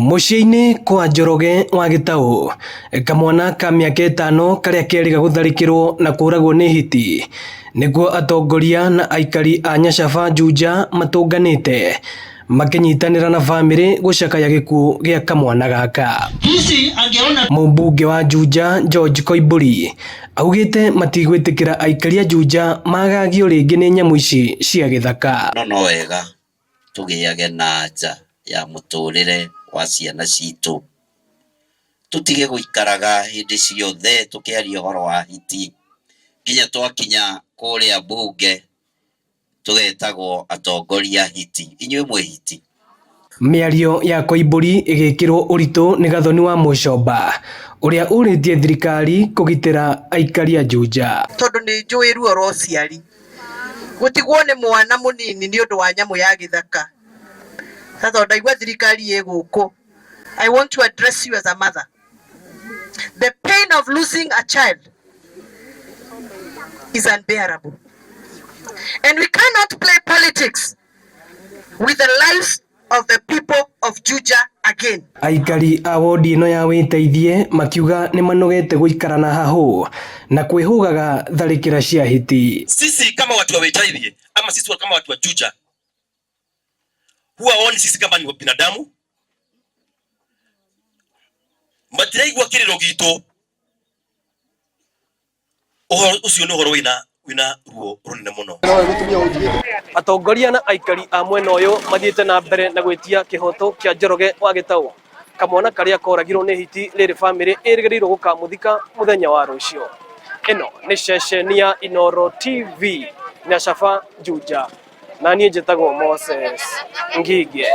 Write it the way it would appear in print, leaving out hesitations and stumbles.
Mũciĩ-inĩ kwa Njoroge wa Gĩtaũ, kamwana ka mĩaka ĩtano karĩa kerĩga gũtharĩkĩrwo na kũragwo nĩ hiti, nĩkuo atongoria na aikari a Nyacaba Juja matũnganĩte makĩnyitanĩra na bamĩrĩ gũcakaya gĩkuũ gĩa kamwana gaka. Mũmbunge wa Juja George Koimbũri augĩte matigwĩtĩkĩra aikari a Juja magagio rĩngĩ nĩ nyamũ ici cia gĩthaka. No no wega tũgĩage na anja ya mũtũrĩre wa ciana citũ. Tũtige gũikaraga hĩndĩ ciothe tũkĩaria ũhoro wa hiti, nginya twakinya kũrĩa mbunge tũgetagwo atongoria hiti. Inyuĩ mwĩ hiti? Mĩario ya Koimbũri ĩgĩkĩrwo ũritũ nĩ Gathoni wa Mũcomba ũrĩa ũrĩtie thirikari kũgitĩra aikari a Juja. Tondũ nĩ njũĩ ruo rwa ũciari. Gũtigwo nĩ mwana mũnini nĩ ũndũ wa nyamũ ya gĩthaka. Sasa ndaigua thirikari ĩ gũkũ. I want to address you as a mother. The pain of losing a child is unbearable. And we cannot play politics with the lives of the people of Juja again. Aikari a wodi ĩno ya Wĩteithie makiuga nĩ manogete gũikara na hahũ na kwĩhũgaga tharĩkĩra cia hiti. Sisi kama watu wa Wĩteithie ama sisi kama watu wa Juja huwa waoni sisi kama ni binadamu, matiraigua kĩrĩro gitũ. Ũhoro ũcio nĩ ũhoro wĩna wĩna ruo rũnene mũno. Atongoria na aikari a mwena ũyũ mathiĩte na mbere na gwĩtia kĩhoto kĩa Njoroge wa Gĩtaũ, kamwana karĩa koragirwo nĩ hiti rĩrĩ bamĩrĩ ĩrĩgĩrĩirwo gũkamũthika mũthenya wa rũciũ. Ĩno nĩ ceceni ya Inooro TV, Nyacaba Juja, na niĩ njĩtagwo Moses Ngige.